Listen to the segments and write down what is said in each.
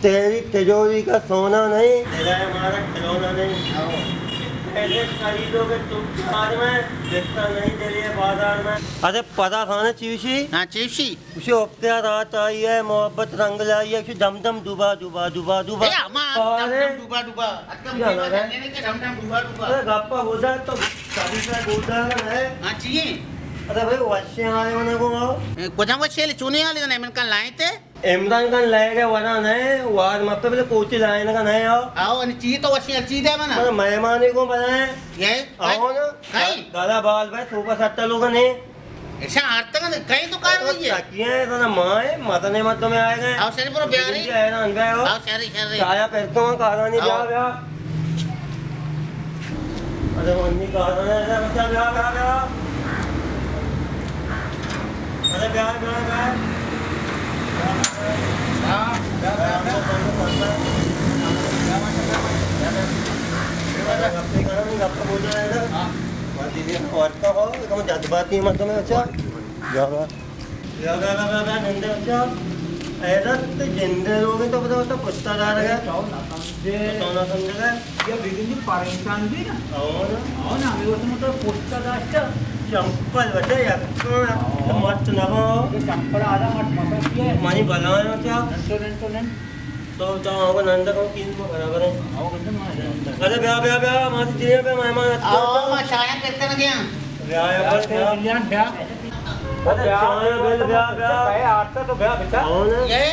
تیری تجوری کا سونا نہیں، دل ہے ہمارا کھلونا نہیں۔ پیسے خریدو گے تم پیار میں، بکتا نہیں دل یہ بازار میں۔ ارے پدا خانہ چیوشی؟ ہاں، چیوشی۔ اسے اپتیا رات آئی ہے، محبت رنگ لائی ہے، اسے دم دم ڈوبا، ڈوبا، ڈوبا، ڈوبا۔ اے، اما، دم ارے۔ دم ڈوبا، ڈوبا۔ اتکم کیا دیما نام ہے؟ جننے کے دم دم ڈوبا، ڈوبا۔ ارے گپا گودا تو شادی کا گودا ہے۔ ہاں، چی ہے؟ ارے بھائی، وشے آئے ہونے کو آؤ۔ اے، کجا وشے لے چونے آلے نے من کا لائے تے؟ عمران خان لائے گئے ورا نئے، وار مپے بلے کوچی لائن کا نئے آؤ۔ آؤ، ان چی تو وشی ہر چی دے منا۔ منا مہمانی کو بنائے۔ یہ؟ آؤ نا۔ کئی؟ دادا بال بھائی، سوپر سٹا لوگ نے۔ ایشاں آرتگ انت، کئی تو کار نہیں ہے۔ تکیہ ہے، تو نا ماں ہے، مزن ہے، مت میں آئے گئے۔ آؤ، شری پورا بیاری۔ جی، حیران گئے ہو۔ آؤ، شری، شری۔ چایا پھر تو کارانی بیا، آؤ۔ بیا۔ ارے، وہ انی کاران ہے، ارے، بچہ، بیا، بیا، بیا۔ ارے، بیا، بیا، بیا۔ ہاں، بیا، بیا، بیا۔ اپنے گھر میں گپ بول رہا ہے نا۔ ہاں۔ بات یہ ہے، اور کا ہو، تم جذباتی مت میں، اچھا۔ بیا، بیا۔ بیا، بیا، بیا، بیا، بیا، نندے بچا۔ حیدر، تو جندے لوگ تو بتا، بتا، پشتا دار ہے۔ تو نہ سمجھے۔ تو نہ سمجھے۔ یہ بگنی پریشان بھی نا۔ او نا۔ او نا، ہمیں وقت میں تو پشتا داشتا۔ چمپل بچا، یک تو مت نہ ہو۔ یہ چمپل آدھا مت مت کیا ہے۔ منی بلا ہے بچا۔ نن تو، نن تو، نن۔ تو، تو آؤ نندے کو کین برابر ہے۔ آؤ گندے ما۔ ارے بیا، بیا، بیا، ما تیرے پہ مہمان آتے ہیں۔ آؤ، ما شاید کرتے نہ گیا۔ بیا، بیا، بیا۔ بیا۔ ارے چایا بل بیا، بیا۔ اے آرتا تو بیا بیٹا۔ ہاں نا۔ یہ؟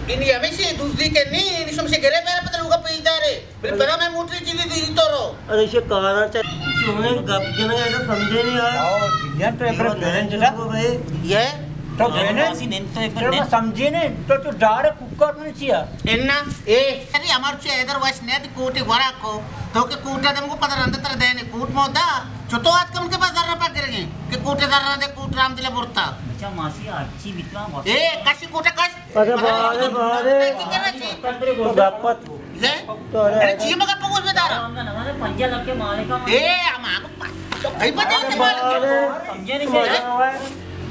انی ہمیشہ دوسری کے نہیں، انی شمشے گرے میرے پتہ لوگا پہ ادارے۔ بل بلا میں موٹری چیزی دی تو رو۔ ارے اسے کارا چا-، اسے ہمیں گپ جنگا ایسا سمجھے نہیں یار۔ آؤ، دنیا تو ایک بار بہن جدا۔ بھائی۔ یہ؟ تو بہن ہے؟ ماسی نند تو ایک بار تو نند۔ سمجھے نہیں، تو تو ڈائریکٹ کوکا تو نہیں چیا۔ انا، اے۔ ارے ہمار چے ادھر وش نہیں تھی کوٹے ورا کو۔ تو کہ کوٹا دم کو پتہ رند تر دینے کوٹ مودا۔ چتو آت کم کے پاس ذرہ پا کریں کہ کوٹے ذرہ دے کوٹ رام دلے برتا۔ بچا ماسی آچی بتوا ماسی۔ اے، کشی کوٹا کش۔ ارے بارے، بارے۔ تو گپت۔ یہ؟ تو ارے۔ ارے چی مگا پگوش بدارا؟ پنجا لکھ کے مالک۔ اے، ہم آگو پا-، تو کئی پتہ ہے کہ مالک؟ بارے۔ سمجھے نہیں۔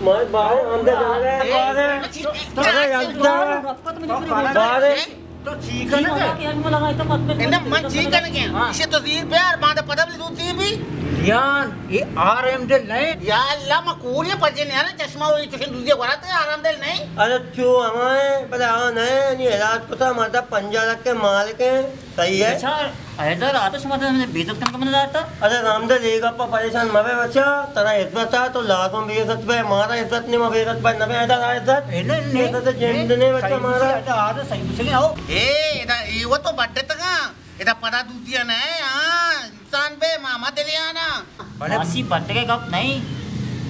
مارے بارے، ہم دے جا رہے ہیں، بارے۔ ارے، یلدا۔ بارے۔ تو چی کنگے؟ انہ من چی کنگے؟ ہاں۔ اسے تو زیر بیار، باندا پدا بلی دوتی بھی۔ یان، یہ آر ایم دل نہیں۔ یا اللہ، ما کوری پجے نہیں، ارے چشمہ ہوئی، چشمہ دوتی ورات آرام دل نہیں۔ ارے چو ہمائے، بلے آ نہیں، نی ہلاک کتا، ماتا پنجا لکھ کے مالک ہیں، صحیح ہے؟ اچھا، حیدر، آ تو شما تو ہمیں بے عزت کنگے من دارتا۔ ارے رام دل، یہ گپا پریشان مبے بچا، ترا عزت آ تو لازم بے عزت بے، مارا عزت نہیں، ما بے عزت بے، نبے حیدر آ عزت۔ اے نہیں، نہیں۔ عزت جند نہیں بچا مارا۔ آ تو صحیح پوچھے گا، آؤ۔ اے، ادا، اے وہ تو بڈے تگا، ادا پدا دوتیا نہ ہے، ہاں، انسان بے، ماما دلیانا۔ بلے ماسی بڈے کے گپ نہیں،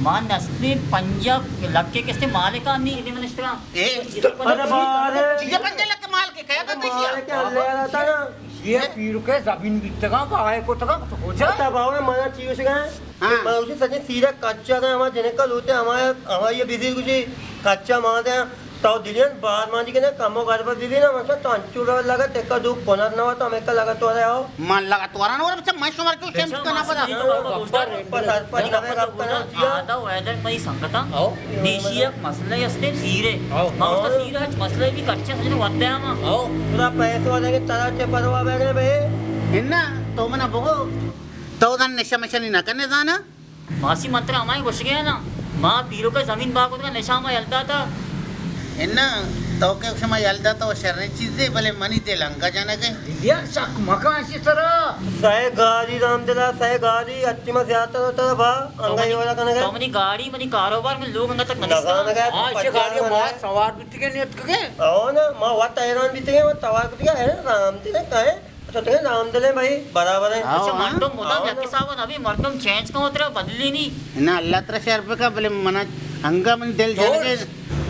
ما نسلی پنجا لکھ کے کستے مالکان نہیں، ادے منشتگا۔ اے، ارے بارے۔ چیزے پنجا لکھ کے مال کے کہا کرتے مالک اللہ رہتا نا۔ یہ پیر کے زمین بیتگا، کائے کو تگا، تو ہو جا۔ اچھا، باوڑ منا چیز گئے۔ ہاں۔ من اسے سچیں سیدھا کچا دے، ہما جنک کا لوتے، ہما، ہما یہ بزیر کچھ کچا مان دے، تو دلین بار مان دی کہ نا کمو گھر پر بزیر نا، من تو انچو لگا تکا دو کنر نہ ہوا تو ہمیں کا لگا تو رہے ہو۔ من لگا تو رہا نہ ہوا، بچہ من شمار کیوں شمس کرنا پڑا؟ پر سر پر نہ گپ کرنا چیا۔ آدھا ویدر پئی سنگتا۔ او۔ دیشی یک مسئلہ استے سیرے۔ او۔ ما اس سیرے اچ مسئلہ بھی کچا سجن ودے ہما۔ او۔ پورا پیسے والے کے طرح چے پروا بیگنے بھائی۔ انا تو منا بگو۔ تو دن نشہ مشہ نہیں نہ کرنے زانا؟ ماسی من ترا ہمائیں گوشگے نا، ما پیروکا زمین باغ کتگا نشہ ما یل داتا۔ انا، تو کہ شما یل داتا و شریں چیزے، بلے منی دل انگا جنگے۔ دلیا شک مکن اشی سرا۔ سئے گاڑی رام دلا، سئے گاڑی، اچی ما زیادہ ہوتا با، انگا یہ والا کنگے۔ تو منی گاڑی، منی کاروبار، من لوگ انگا تک نہ نشتا۔ آ، اشی گاڑی ما سوار بیتگے نیتکگے۔ او نا، ما وقت حیران بیتگے، وقت سوار بیتگے، حیران رام دلے کہیں۔ اچھا، تو نام دلیں بھائی، برابر ہیں۔ اچھا، ہاں۔ مردم مدام یک حساب نبی، مردم چینج کن، ترا بدلی نہیں۔ نہ، اللہ ترا شر بکا، بلے منا انگا من دل جنگے۔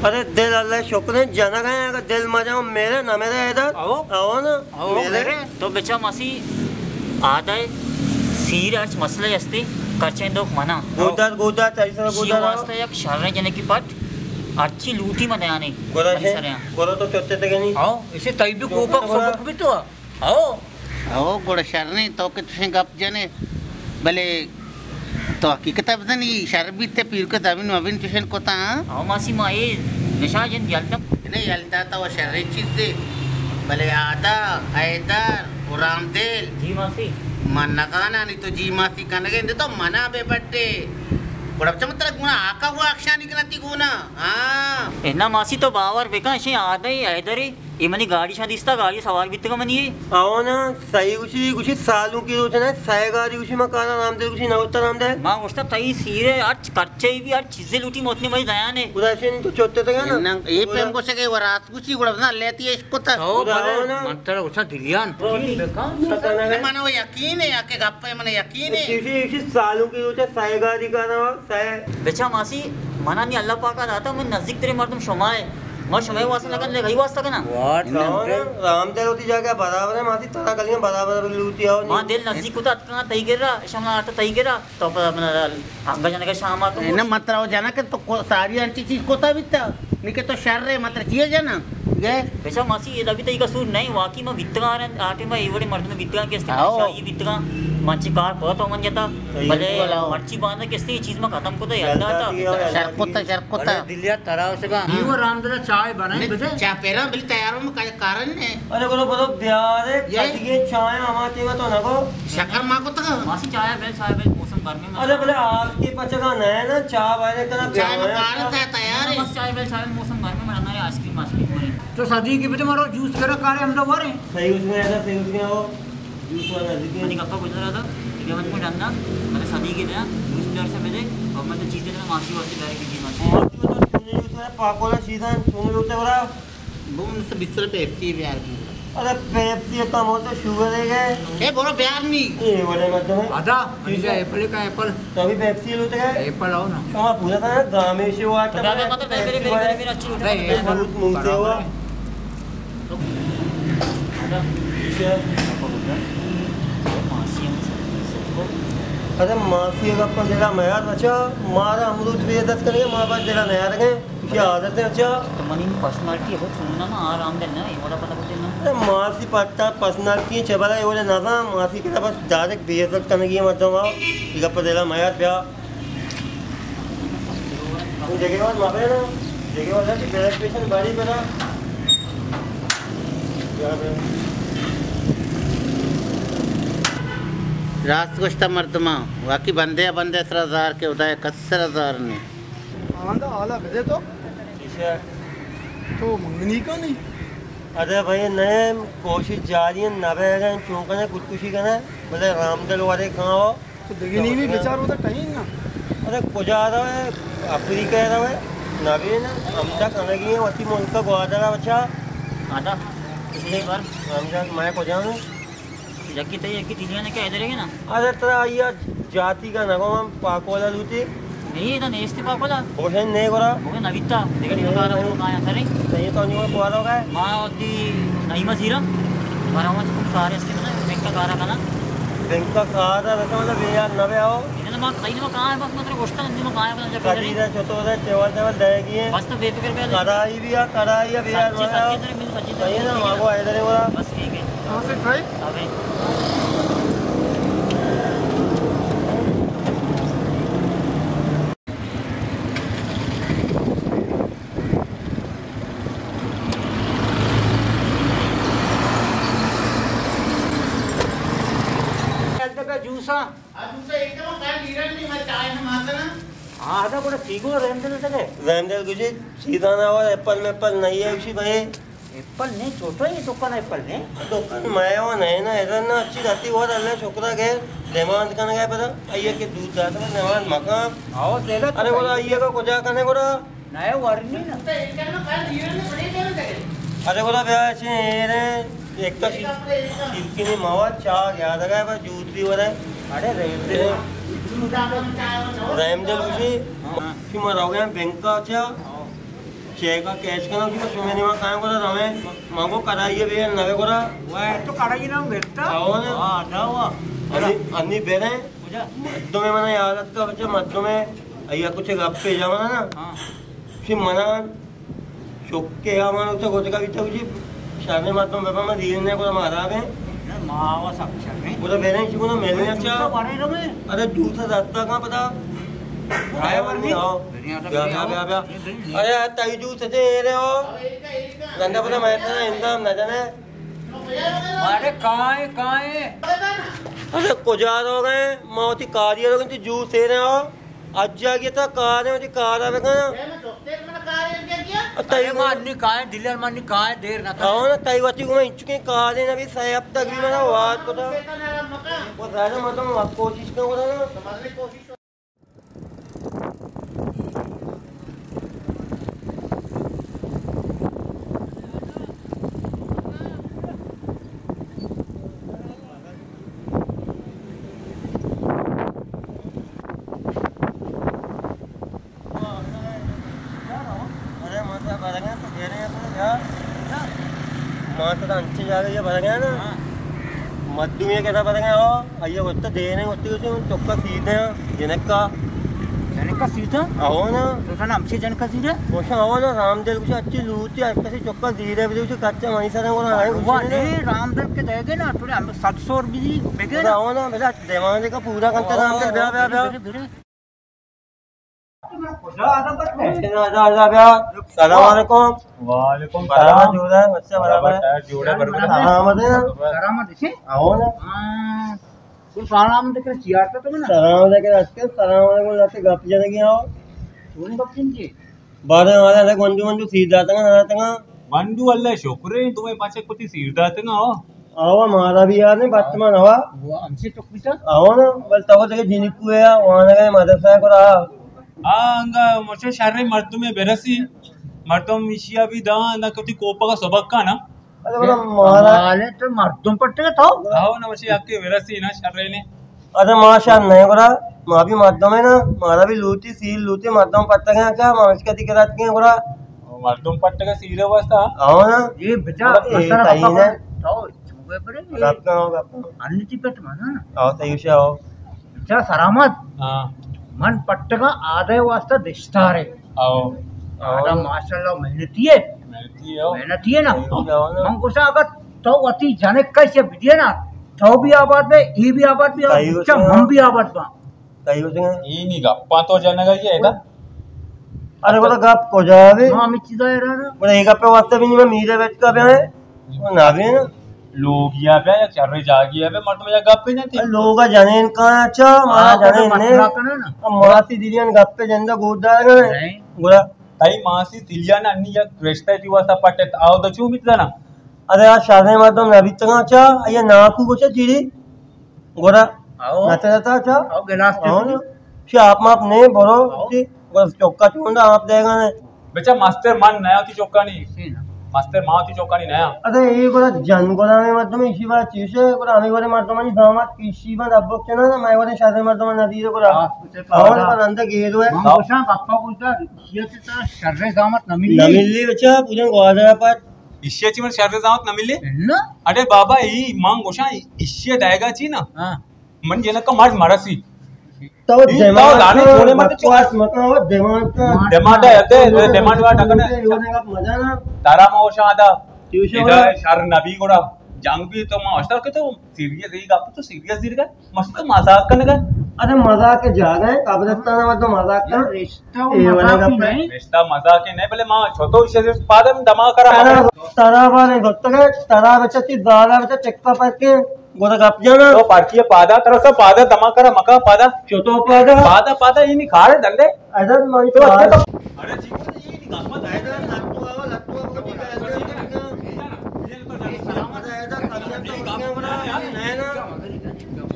ارے دل اللہ شکر ہے، جنگ ہے، اگر دل ما جاؤ میرے، نہ میرے ادھر۔ آؤ۔ آؤ نا، آؤ میرے۔ میرے۔ تو بچا ماسی آدھا ہے، سیر ہرچ مسئلہ ہستے، کرچیں دوک منا۔ گودار، گودار، تیسرا گودار۔ واسطہ یک شر جنے کی پٹ، ہرچی لوٹی ما دیانے۔ گورا منی سے، سرے۔ گورا تو چوتے تگے نہیں۔ آؤ، اسے تئی بھی کوپک سبک بھی تو۔ او۔ او، گڑا شر نہیں، تو کہ چشیں گپ جنے، بلے تو حقیقت بزنی، شر بیتے، پیر کو زمین مبین چشیں کتا، ہاں؟ او ماسی، ما اے نشا جن یلدم۔ نے یلدا تو شریں چیزے، بلے آدا، حیدر و رامدل۔ جی ماسی۔ من نزاناں نی تو جی ماسی کنگے، نی تو منا بے بڈے۔ گڑا چم ترا گونا آکا گو اکشانی کنا تی گونا۔ ہاں۔ انا ماسی تو باور بکن، شی آدے حیدرے، اے منی گاڑی شان دیستا، گاڑی سوار بیتگا منی اے۔ آو نا، صحیح گوشی، گوشی سالوں کی روچ نا، سائے گاڑی گوشی ما کارا رامدل گوشی نہ ہوتا رامدل۔ ما گوشتا تئی سیرے ہر چ-، کرچے بھی ہر چیزے لوٹی موتنی مئی دیانے۔ خدا شین تو چوتے تگا نا۔ نہ، اے پیم گوشے کہ ورات گوشی گڑا بزاں لیتی اش کتا۔ او خدا بلے، ہو نا۔ من ترا گوشاں دلیان۔ ہو۔ یقین بکن۔ ستا نہ نہ، من وہ یقین ہے، یا کہ گپ ہے، من یقین ہے۔ ایشی، ایشی سالوں کی روچ ہے، سائے گاڑی کا نا، سائے۔ بچا ماسی، منا نی اللہ پاکا داتا، من نزدیک ترے مردم شما ہے۔ ما شما واسطہ نہ کن، لے گئی واسطہ کنا۔ واٹ نہ، نہ، نہ۔ رام دے روتی جا کے برابر ہے، ماسی ترا گلیاں برابر لوتی آو ما نہیں۔ دل نزدیک کتا اتکا تئی گرا، شما آتا تئی گرا۔ تو پدا من انگا جنگا شام آ تو نہ، مترا وہ جانا کہ تو کو-، ساری انچی چیز کوتا بیتا، نی کہ تو شر ہے، مترا چیئے جانا؟ گئے؟ بچا ماسی، یہ دبی تئی قصور نہیں، واقعی ما بیتگا رہن، آٹے ما ایوڑے مردم بیتگا کہ استے آؤ۔ شاہی بیتگا، منچی کار کو تو من جتا، صحیح۔ بلے بلاؤ۔ مرچی باندھا کہ استے یہ چیز ما ختم کوتا، یلدا تا۔ شر کوتا، شر کوتا۔ بلے دلیا ترا اسے با۔ یہ وہ رام دلا چائے بنائیں بدے۔ چا پیرا بل تیاروں میں کا-، کارن ہے۔ ارے گڑا برو بیار، یہ؟ کدی یہ چائے ہما تیوا تو نگو۔ شکر ما کو تک۔ ماسی چائے بیل، چائے بیل، موسم گرمی میں۔ ارے بلے آج کی پچگا نہ ہے نا، چائے والے ترا چائے میں بیار۔ کارت ہے تیار ہے۔ بس چائے بیل، چائے بیل، موسم گرمی میں رہنا ہے، آئس کریم، آئس کریم بنی۔ تو صدیقی بده مرو جوس کرا کارے ہم تو ورے۔ صحیح اس میں ہے نا، صحیح اس میں ہو۔ جوس والا صدیقی۔ منی گپا گزرا تھا، کہ من کو ڈندا، مطلب صدیقی دیا، جوس پیار سے ملے، اور میں تو چیزیں نا ماسی واسطے بیاری کی ماسی۔ ماسی وہ تو چونے جوس ہے، پاکولا چیزاں، چونے جوس ہے برا۔ بوم سے بیست روپے پیپسی بیار کی۔ ارے پیپسی کم ہو تو شوگر ہے گئے۔ اے بڑو بیار نی۔ اے بڑے مت میں۔ آدا، منی جا ایپل کا ایپل۔ تو ابھی پیپسی لوتے گئے؟ ایپل آؤ نا۔ شما پورا تھا گامے سے ہوا تو دادا مطلب میرے، میرے، میرے، میرے اچھی لوٹے۔ ارے ایپل۔ بہت منہ سے ہوا۔ آدا۔ پیچھے۔ ماسی ہم سب کو۔ ارے ماسی کا پندرہ میار بچا، مارا امرود بھی عزت کرے، ماں باپ جگہ نیا رکھے۔ کیا عادت ہے اچھا؟ تو منی پرسنالٹی ہے، بہت سننا نا، آرام دے نا، یہ والا پتہ بولتے نا۔ ارے ماسی پتا پرسنالٹی ہے، چبرا یہ والا نظام، ماسی کے بس ڈائریکٹ بے عزت کرنے کی مردم آؤ، یہ گپ دیلا میار پیا۔ جگہ وار مابے نا، جگہ وار کی بلڈ پریشر باری بنا۔ راست گوشتا مردماں، واقعی بندے ء بندے سرا زار کہ خدا ء کس سرا زار نہیں۔ آندا حالا بدے تو۔ کسے؟ تو منگنی کا نہیں؟ ارے بھائی، نئے کوشش جاری ہے، نہ بہ گئے، چون کنے، خودکشی کنے، بلے رام دل والے کہاں ہو؟ تو دگہ نیمی بچار ہوتا ٹائم نا۔ ارے کجا روے؟ افریقہ روے؟ نہ بی نا، ہم تک انگی ہیں، وتی ملک گوادر بچا۔ آتا، پچھلی بار۔ ہم جان، میں کجا ہوں؟ یکی تئی یکی دلیانے کہ ادرے گے نا؟ ارے ترا آئی جاتی کا نگو ہم پاکولا لوتی۔ نہیں، ادا نیستی پاکولا۔ بوشن نے گورا۔ بوشن نویتا۔ دیکھ نہیں، کارا نہیں۔ کایا کرے۔ نہیں تو نہیں کوارا ہوگا۔ ما وتی نعیمہ زیرا۔ مارا وہاں چکم کار استے نا، بینک کا کارا کنا۔ بینک کا کارا رکھا مطلب یہ یار نہ بے آؤ۔ انہاں ما کئی نہ کہاں ہے، بس مطلب گوشتا نہیں، ما کہاں ہے، بس جب کدی رہے۔ چوتو رہے، چیوال چیوال دے گی ہے۔ بس تو بے فکر پہ۔ کڑائی بھی آ، کڑائی بھی آ، سچی، مطلب۔ سچی، سچی، مل سچی، صحیح ہے نا، سچی۔ مانگو ادھر ہی ہو رہا۔ بس ٹھیک ہے۔ کہاں سے کھائی؟ جوسا۔ ہاں، ادا گڑا چی گو رحم دل تکے؟ رحم دل گوشی، سیدھا نہ ہو، ایپل میپل نہیں ہے، اسی بھائی۔ ایپل نہیں، چھوٹا ہی دکان ایپل نہیں۔ دکان میں وہ نہیں نا، ادھر نا اچھی رہتی، وہ اللہ شکر ہے کہ ڈیمانڈ کرنے گئے پتا، آئیے کہ دودھ جاتا ہے، ڈیمانڈ مکان۔ آؤ، دے دے تو ارے، وہ صحیح۔ آئیے کا کجا کرنے گڑا؟ نئے ورنی نا۔ ارے گڑا بیا ایسے اے رے، ایک تو شیرکنی مواد چا گیا دگا، بس جوت بھی ورے۔ ارے رحم دل۔ رحم دل گوشی، ہاں۔ شما رو گئے بینک کا، اچھا؟ چیک کا کیش کا نا، شما نے وہاں کائیں گڑا روے، مانگو کڑائی بے نوے گڑا۔ وہ تو کڑائی نام بیٹا۔ آؤ نا۔ ہاں، آتا ہوا۔ انی، انی بیرے۔ کجا؟ مردمے منا یاد اتکا بچہ، مردمے۔ ایا کچھ گپ پہ جاوانا نا۔ ہاں۔ شی منا چکے آوان تو گوتگا بیتا کچھ شانے مردم بابا ما دیر نے کو مارا بے۔ ما آوا سب چلے۔ پورا بیلنس کو ملنے اچھا۔ ارے دوسرا دستا کا پتا۔ آیا ورنی؟ ہاں۔ بیا، بیا، بیا، بیا۔ ارے، تئی جوس دے رہے ہو؟ گندا پتا میں اتنا اندام نہ جانے۔ ارے، کائیں، کائیں؟ ارے، کجا رو گئے؟ ما وتی کاری رو گئے، تو جوس دے رہے ہو؟ اج جاگی تا کار ہے، وتی کارا بکن۔ تئی ارے، ما انی کائیں، دلیر ما انی کائیں، دیر نہ کن۔ ہاں نا، تئی وتی گوما انچکیں کارے نہ بی، سہ ہفتہ تقریباً وات کتا۔ وہ زیادہ مردم وقت کوشش کن، وہ نا۔ ارے، ما تو برگا تو گھرے تو یار۔ ما تو انچے جاگہ یہ برگا نا۔ ہاں۔ مدو یہ کہتا برگا ہو، آئیے وقت دینے وقت چکا سیدھے جنکا۔ جنکا سیدھا؟ آو نا۔ تو سن ہمشی جنکا سیدھا؟ وشا آو نا، رام دل کچھ اچھی لوٹی، اچھا سی چکا زیرے بھی کچھ کچا وہیں سارے وہ رہا ہے، وہ کچھ نہیں۔ نہیں، رام دل کے دے گے نا، تھوڑے ہم ست سو روپے بگے نا۔ آو نا، بلا دیوانے کا پورا کنتا رام دل، بیا، بیا، بیا۔ بیا، بیا، بیا۔ السلام علیکم۔ وعلیکم برابر السلام۔ جوڑ ہے، اچھا، برابر۔ برابر، جوڑ ہے، برابر۔ سلام علیکم۔ سلام علیکم۔ آؤ نا۔ ہاں۔ تو سلام علیکم، چیار تو نا؟ سلام علیکم، اچھا، سلام علیکم، جاتے گپ جنگی آؤ۔ کون گپ جنگی؟ بارے ہمارا الگ گونڈو گونڈو سیر داتگا، نہ داتگا۔ گونڈو اللہ شکر ہے، تمہیں پاچے کتی سیر داتگا، ہو۔ آوا مارا بھی یار نہیں، بات من ہوا۔ وہ ہم سے چک بیتا۔ آوا نا، بل تو جگہ جنکو ہے، وہاں گئے مدرسہ کو رہا۔ ہاں، انگا مچے شر مردم برسی، مردم ایشیا بھی دا، نہ کتی کوپا کا سبق کا نا۔ ارے بڑا مارا۔ مالے تو مردم پٹے تو۔ آوا نا، مچے آکے برسی نا شر نے۔ ارے ما شر نہیں گڑا، ما بھی مردم ہے نا، مارا بھی لوٹی سیر لوٹی مردم پٹگا کیا، ما اس کا ذکر آت کے گڑا۔ مردم پٹگا سیرے واسطہ۔ آؤ نا۔ یہ بچا، اے، مستر صحیح پاپا نے۔ تو چوبے پرے۔ گپ کا، گپ کا۔ انی تی پٹ مانا نا۔ آؤ، صحیح سے آؤ۔ بچا سلامت۔ ہاں۔ من پٹگا آدھے واسطہ دشتارے۔ آؤ۔ آدھا ماشاءاللہ محنتی ہے۔ محنتی ہے۔ محنتی ہے نا۔ صحیح سے آؤ نا۔ من گوشا اگر تو وتی جنک کسے بدیے نا، تو بھی آباد بے، ای بھی آباد بے، اور صحیح بچہ سے۔ من بھی آباد با۔ صحیح سے۔ ای نی گپا تو جنگا یہ ہے دا۔ ارے بڑا گپ کجا بے؟ ہاں، ہمیں چیزا ہے نا۔ بڑا یہ گپ واسطے بھی نہیں، میں میرے بیچ کا بے ہے۔ وہ نہ بے نا۔ لوگ یا بے، یا چرے جاگی یا بے، مردم یا گپ ہی نہیں تھی۔ لوگ جنین کا اچھا، مارا ہاں، تو جنین نے۔ مسئلہ کرے نا۔ اب ماسی دیدیان گپ پہ جندہ گود دار گئے۔ نہیں۔ گڑا۔ تئی ماسی تلیا نا انی یک رشتہ تی واسطہ پٹت، آو دا چون بیت زانا؟ ارے آ شریں مردم نہ بیتگاں چا، آئی ناکو گوشے چیڑی؟ گورا۔ آو۔ نہ ترتا چا؟ آو گلاس تے آو۔ چی؟ چی آپ ماپ نے برو، آو۔ چی؟ گورا چوکا چوندا آپ دے گا نے۔ بچا مستر من نیا تی چوکانی۔ مستر ما تی چوکانی نیا۔ ارے اے گورا جن گورا میں مردم ایشی بات چیز ہے، گورا ہمیں گورے مردمانی داماد کیشی بند ابک چنا نا، میں گورے شریں مردم نہ دیرے گورا۔ آو۔ اور پر اندر گیرو ہے۔ من گوشاں گپا گوشتا، ایشی ء چہ ترا شریں زامت نہ ملی؟ نہ ملی بچا، پوریں گوادر ء پد۔ ایشی ء چہ من شریں زامت نہ ملی؟ نہ۔ اڑے بابا، ای من گوشاں، ایشی ء دئیگا چی نا؟ ہاں۔ من جنک ء مرد مرسی۔ تو ای دماغ تو زانے چونے مت چو۔ بکواس مکن، دماغ کا۔ دماغ ء دے، دماغ وا ٹکنے۔ مزہ نا۔ ترا ما گوشاں ادا۔ ٹیوشن ادا والا۔ شر نبی گڑا۔ جنگ بھی تو ما اشتر کہ تو سیریس، ای گپ تو سیریس دیر گئے۔ مست مذاق کنگ ء۔ ارے مذاق ء جاگہ ہے، قبرستان ء تو مذاق کر۔ رشتہ و اے والا مذاق گپ ہے۔ نہیں۔ رشتہ مذاق ہے نہیں، بلے ما چھوٹو اسے پادم دما کرا ارے مکا۔ ترا بارے گتگ ہے، ترا بچتی دالا بچا چکا پر کے گودا گپ جانا۔ تو پارکی پادا، ترا سب پادا دما کرا مکا پادا۔ چھوٹو پادا۔ پادا، پادا، یہ نہیں کھا رہے دندے۔ ادر مانی تو پاس۔ اچھا تو۔ ارے جی، یہ نہیں گپ مت ہے۔ ادر لگتو آوا، لگتو آوا، ٹھیک ہے، ادر ٹھیک ہے نا؟ یہ تو جان سلامت ہے، ادر کمیاں تو یہ گپ نہ ہے یار، نہیں نا۔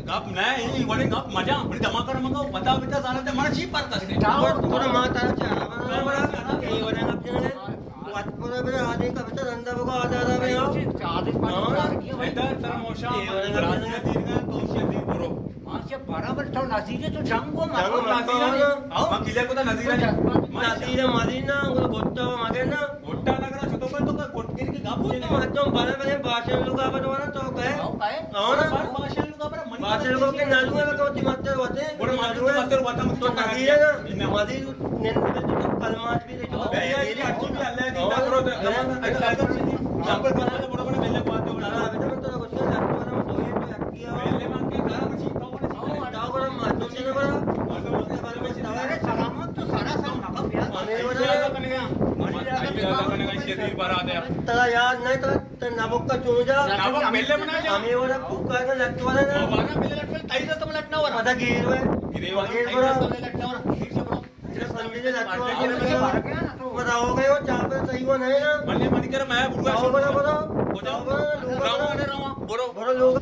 گپ نہ ہے، یہ بڑے گپ مزہ، بڑی دھماکہ مگا، بتا بتا سارا تے مارا چی پر کسے۔ تھوڑا، تھوڑا ماں تارا چاہ رہا ہے۔ یہ بڑا یہ بڑا گپ جانے۔ وات پورا بڑے آدمی کا بتا دھندا بگا آدھا آدھا بگا۔ ادھر تر موشا، یہ بڑا گپ جانے۔ تو شدی برو۔ ماشاء برابر تو نظیر تو جنگ و جنگ مردم مردم نا۔ ہاں۔ ہاں، کلیئر کو تو نظیر تو ہے۔ جذبات نظیر مدینہ، وہ گٹا و مگے نا۔ گٹا نگرا چھتو پر تو کا گٹگیر کی گپ تو مردم بڑے بڑے باشن لوگا بنوانا تو کہے؟ ہاں، کہے؟ ہاں نا۔ بڑے باشن لوگا پر منی باشن لوگا کے نالو ہے تو تی مستر ہوتے۔ بڑے مالو مستر ہوتا تو نظیر ہے نا۔ نظیر نے تو کلمات بھی دے تو بھیا، یہ اچھی بھی اللہ کی نہ کرو تو جمپر کرنا تو بڑا بڑا بھیا بات ہے۔ بیٹا تو کچھ لگتا ہے تو یہ تو کیا؟ پہلے مان کے کارا مشین تو بڑا مردم سے بڑا مردم سے بڑا چیزی برادر۔ ترا یاد نہ، ترا، ترا نبک کا چون جا؟ نبک پہلے بنا جا۔ ہمیں ورا پھوکا کا لٹ ورا نا۔ ورا پہلے لٹ ورا، تئی دست میں لٹ نہ ورا۔ پتہ گیر ہوئے۔ گرے ورا، گیر تئی ورا۔ دست میں لٹ نہ ورا۔ پھر سے برو۔ تیرا سمجھے لٹ ورا۔ پھر سے برو۔ پتہ ہو گئے ہو، چاہ پہ صحیح ہوا نہیں نا۔ بلے منی کر میں برو۔ آؤ برو، برو۔ ہو جاؤ۔ برو، برو، برو۔ برو، برو۔ برو لوگ۔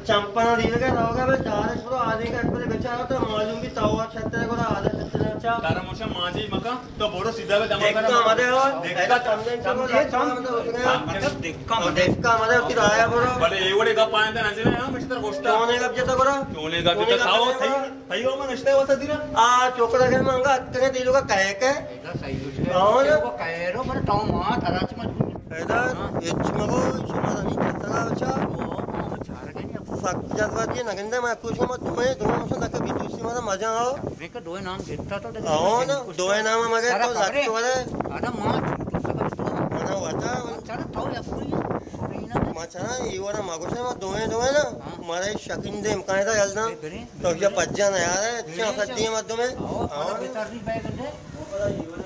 چمپنا دیدگا روگا بے چارش برو، آدمی کا ایک بجے بچا تو معلوم بھی تو چھترے گورا آدھا چھترے بچا۔ تارا موشا ماجی مکا تو بورو سیدھا بے دماغ دیکھتا مدے ہو۔ دیکھتا۔ ایسا سمجھے سمجھے سمجھے۔ مطلب دیکھا مدے۔ دیکھا مدے، کرایہ برو۔ بلے اے وڑے گپ آئیں تے نہ جنے، ہاں، مشتر گوشتا۔ چونے گپ جتا گورا؟ چونے گپ جتا، تھاؤ تھئی، تھئی ہو من نشتے واسا دیرا۔ آ، چوکرا گھر مانگا اتنے دیلو کا کہے کے۔ ایسا صحیح ہو۔ کہے رو، پر تو ماں تھرا چ مجبور۔ پیدا ہچ مگو، شما زمین چتگا بچا۔ او، ما چارگانی اب۔ سک جذباتی نگندے، ما کوشش ما دوئے، دوئے مسلم تک بھی دوسری مانا مزہ آؤ۔ میں کہ دوئے نام گرتا تو آؤ نا، دوئے نام مگے تو لگ تو ہے۔ آدم ما تو سب تو۔ منا وتا۔ چارا تو یا کوئی۔ ما چارا، یہ ورا ما گوشے ما دوئے، دوئے نا۔ ہاں۔ مارا شکین دے امکان تھا یلنا۔ تو یا پجا نا یار، کیا سچی ہے مردم ہے۔ آؤ، آؤ۔ بہتر نہیں پائے گندے۔